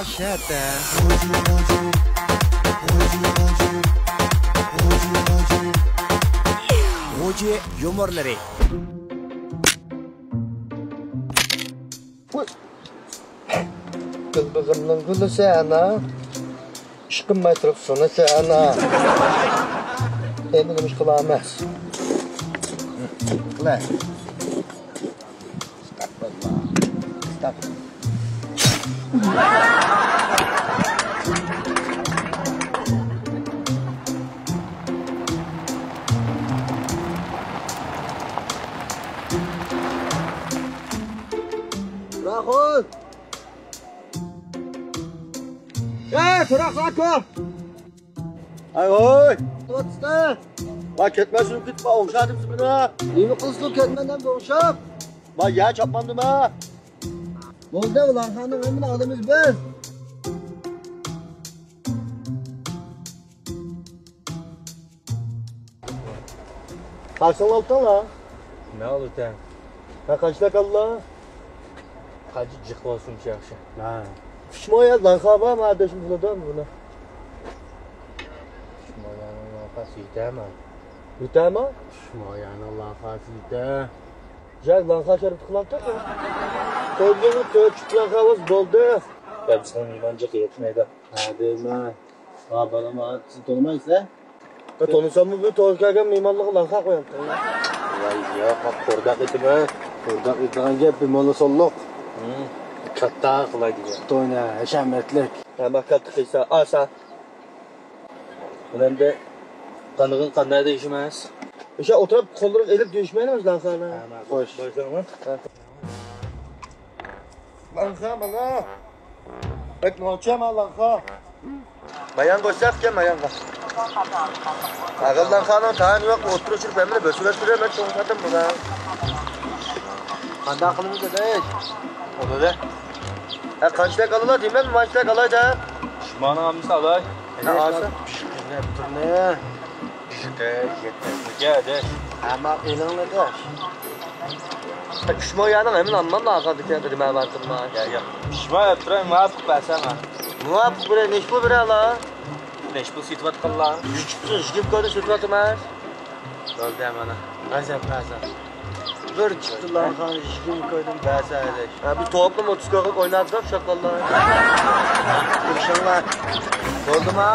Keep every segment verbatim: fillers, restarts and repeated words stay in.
شەتە. غۇجى يۇمۇرلىرى. گۈلبېغىمنىڭ گۈلى سەن ئىشقىم مەترۇپ سۇنى سەن. ئەمدى نېمە ئىش قىلامىز؟ قىلە. ئەستەغپۇرۇللا. ئەستەغپۇرۇللا. راخۇل! ئەي، تۇراق، راكو! ئاي ھوي! توتستا! ۋاي، كەتمەن سۈرۈپ كېتىپ، ئوڭشاتىمسىز مېنى؟ نېمە قىلسىڭ كەتمەن دەپ ئوڭشاپ؟ ۋاي، يەر چاپمامدىما؟ بولدى، ئۇلارخانىڭ ھەممىنى ئالىمىز بىز. قارسىڭلار ئالتىڭلار. نە ئالىتەن؟ ھە، قانچىلىك ئاللا؟ قانچە جىق بولسۇن ياخشى. ھە. ئۈچ مو يا لانخا بار، ما ئادەشنى بۇلىدۇ بۇنى. ئۈچ مو يانىڭ لانخاسى يېتەرمۇ؟ يېتەرمۇ؟ ئۈچ مو يانىڭ لانخاسى يېتەر. جاك، لانخا شەربىتى قىلامتىق. قويدۇڭمۇ تۆت چۈپ لانخا بولسا بولدى. يا بىزنىڭ مېھمان جىق يەتمەيدۇ. ھە دەيمەن. ھا بالام، سىز تونۇمايسىز ھە؟ تونۇساممۇ بۇ توغرا كەلگەن مېھمانلارغا لانخا قويامتىق. ۋاي ياق، قورداق ئېتىمەن. قورداق ئېتىدىغان گەپ، مېھمانلار سانلىق. كاتتا قىلاي دېگەن. توينى ھەشەمەتلىك. ھە، ماكاتلىق قىلسا، ئاسا. بۇنى ئەمدى قاندىغىن قانداق دېيىشىمىز؟ ئۆشە ئولتۇرۇپ قوللىرىغا ئېلىپ دېيىشمەيلىمىز لانخانى. ھە، ماقۇل. خوش. باشلاڭمۇ؟ ھە. لانخا مانا. بەك نوچى ما لانخا. مايان قوشساق ئىكەن مايانغا. ئاغىل لانخانىڭ تايىنى يوق، ئوتتۇرا چۈشۈرۈپ ھەممىنى بۆسۈۋەتتۈرە، مەن چوڭ خاتىم بۇلار. قانداق قىلىمىز ئاداش؟ بولدى. ھە، قانچىلىك ئالىلا دېمەم، مانچىلىك ئالاي دە. شۇمانىڭ ھەممىسىنى ئالاي. ھە، ئالسا. پىشقىرىپ تۇرنى. پىشقى يەتمەسمىكەن ئاداش. ئەمما ئېلىڭلار ئاداش. ئۈچ مو يانىڭ ھەممىنى ئالماملا ئاخىرىدىكى دېمە بارتىمما. يا يا. ئۈچ مو ئەپ تۇراي، مۇۋاپىق بەرسەڭ. مۇۋاپىق بىرى نەچچە پۇل بېرەلا؟ نەچچە پۇل سېتىۋاتقانلا؟ يۈز چىقسۇن، يىگىرمە كويدىن سېتىۋاتىمەن. بولدى مانا. غەزەپ غەزەپ. بىر چىقتى لانخانى يىگىرمە كويدىن بەرسە ئەدەش. ھە، بىز توپنى ئوتتۇز كويغا ئويناتساق شاقاللار. تۇرۇشۇڭلار. بولدىما؟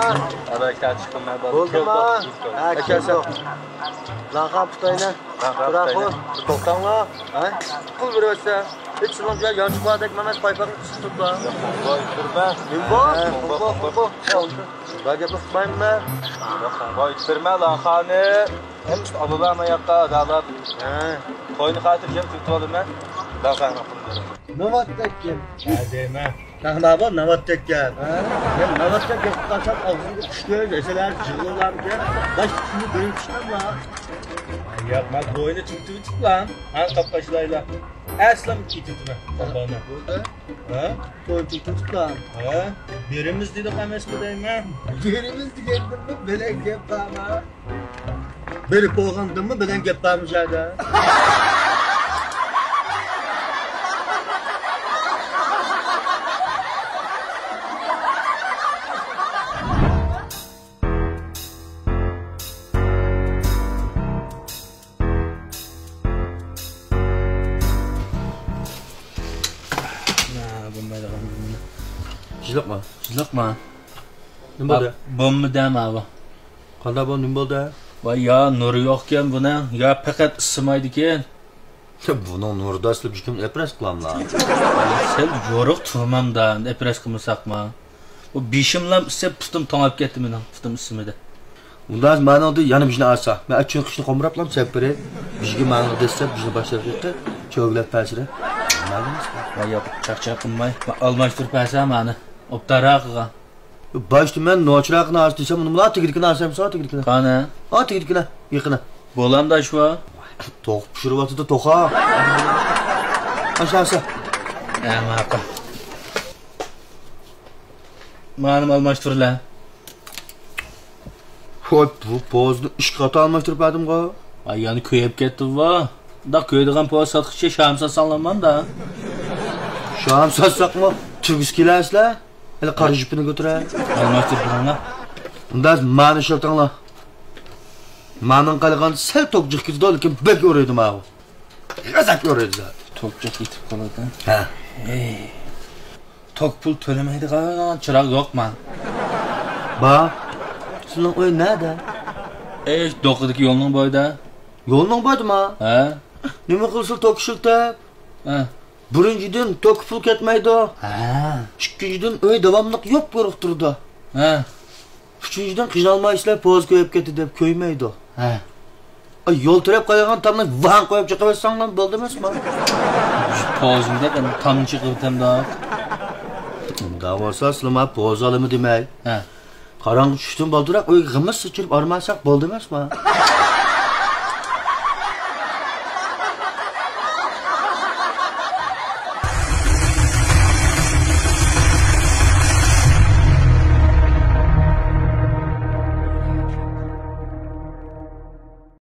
ئەبەكتە چىقتىم مەن. بولدىما؟ ھە، كەلدۇق. لانخا پۇتاينى. لانخا پۇتاينى. توختاڭلار. ھە؟ پۇل بېرىۋەتسە. ھېچ سىلىڭ بىلەن يانچۇقلاردەك ئەمەس، پايپاقنى قىسىپ تۇرۇپلا. ۋاي، بىرمە. نېمە بار؟ ھە، بار، بار، بار. بار گەپنى قىلمايمەن. ۋاي، بىرمە لانخانى. ھەممىسى ئالىلا ما ياققا دالاپ. ھە. توينى خاتىرجەم تۇتۇۋالىمەن. لانخانى قىلدىم. ناۋاتتەك گەپ. ھە دەيمەن. تاڭلار بار، ناۋاتتەك گەپ. ھە؟ مەن ناۋاتتەك گەپ قىلسام، ئاغزىمغا قۇش كۆز، ئەسلەر جىغلىلارمىكەن؟ باش تۇتۇشنى بىرىنچى چىقاملا. ياق، مەن بوينى تۈگىتىۋېتىپلا. ھە، قاپقاچلايلا. ئەسلىم كېتىۋېتىمەن. بابانا. بولدى. ھە؟ بوينى تۈگىتىۋېتىپلا. ھە؟ بېرىمىز دېدۇق ئەمەسمۇ دەيمەن. بېرىمىز دېگەندىمۇ بەلەن گەپ بارما؟ بېرىپ بولغاندىمۇ بەلەن گەپ بارمۇ جادا؟ جىلىقما، جىلىقما. نېمە بولدى؟ بولمىدى ماۋۇ. قانداق بولدى، نېمە بولدى؟ ۋاي يا، نۇرى يوقكەن بۇنىڭ، يا پەقەت ئىسسىمايدىكەن. بۇنىڭ نۇرىدا ئىسسىپ بىر كىم ئەپرەس قىلاملا؟ سەل يورۇق تۇرمامدا، ئەپرەس قىلمىساقما. بۇ بېشىملام ئىسسىپ، پۇتۇم توڭاپ كەتتى مېنىڭ، پۇتۇم ئىسسىمىدى. ئۇنداق مانىڭدا يەنە بىژنى ئالسا، مەن ئەچۈن قىشنى قومراپ لام سەپ بېرەي. بىژگە مانىڭغا دەسسەپ، بىژنى باشلاپ يېقى، چۆگلەپ بەرسىلە. مەلۇم ئىش بار. ۋاي ياق، چاقچاق قىلماي، مەن ئالماشتۇرۇپ بەرسەم مانى. ئوبدانراق قىلغان. باشتا مەن نوچىراقنى ئاز دېسەم، ئۇنى مۇلا تېگىدىكىنى ئالسام، سا تېگىدىكىنى. قانى؟ ئا تېگىدىكىنى، يېقىنى. بولامدا شۇ. توخۇ پىشۇرۇۋاتىدۇ، توخۇ. ئاشۇ ئالسا. ھە، ماقۇل. مانا ئالماشتۇرلا. ۋاي، بۇ پوزنى ئىككى قاتا ئالماشتۇرۇپ بەردىمغۇ. ۋاي، يەنە كۆيۈپ كەتتىمغۇ. ئۇنداق كۆيىدىغان پوز ساتقۇچى شام ساتساڭلارماندا. شام ساتساقمۇ، تۈگىسى كېلەرسىلەر. ھېلى قارا جۈپىنى كۆتۈرە. ئالماشتۇرۇپ بېرىڭلار. ئۇندا مانا ئىشلىتىڭلار. مانىڭ قالغان سەل توك جىق كېتىدۇ، لېكىن بەك ئورۇيدۇ ماۋۇ. غەزەپ ئورۇيدۇ زادى. توك جىق كېتىپ قالىدۇ. ھە. ئەي. توك پۇل تۆلىمەيدىغان چىراغ يوقما؟ بار. سېنىڭ ئۆي نەدە؟ ئەي، دوقىدىكى يولنىڭ بويىدا. يولنىڭ بويىدىما؟ ھە. نېمە قىلسا توك ئىشلىتىپ؟ ھە. بىرىنچىدىن، توكقا پۇل كەتمەيدۇ. ھە. ئىككىنچىدىن، ئۆي داۋاملىق يوپيورۇق تۇرىدۇ. ھە. ئۈچىنچىدىن، قىينالمايسىلەر، پوز كۆيۈپ كېتىدۇ دەپ كۆيمەيدۇ. ھە. ئاي، يول تىرەپ قالغان تامنى ۋاڭ قويۇپ چىقىۋەتسەڭلار بولدى ئەمەسما؟ پوزىمدا تامنى چىقىرىپ تەمداق. ئۇنداق بولسا، سىلەر ماڭا پوز ئالىمەن دېمەي. ھە. قاراڭغۇ چۈشتىن بالدۇراق ئۆيگە غىمىس سىچىرىپ ئارمانساق بولدى ئەمەسما؟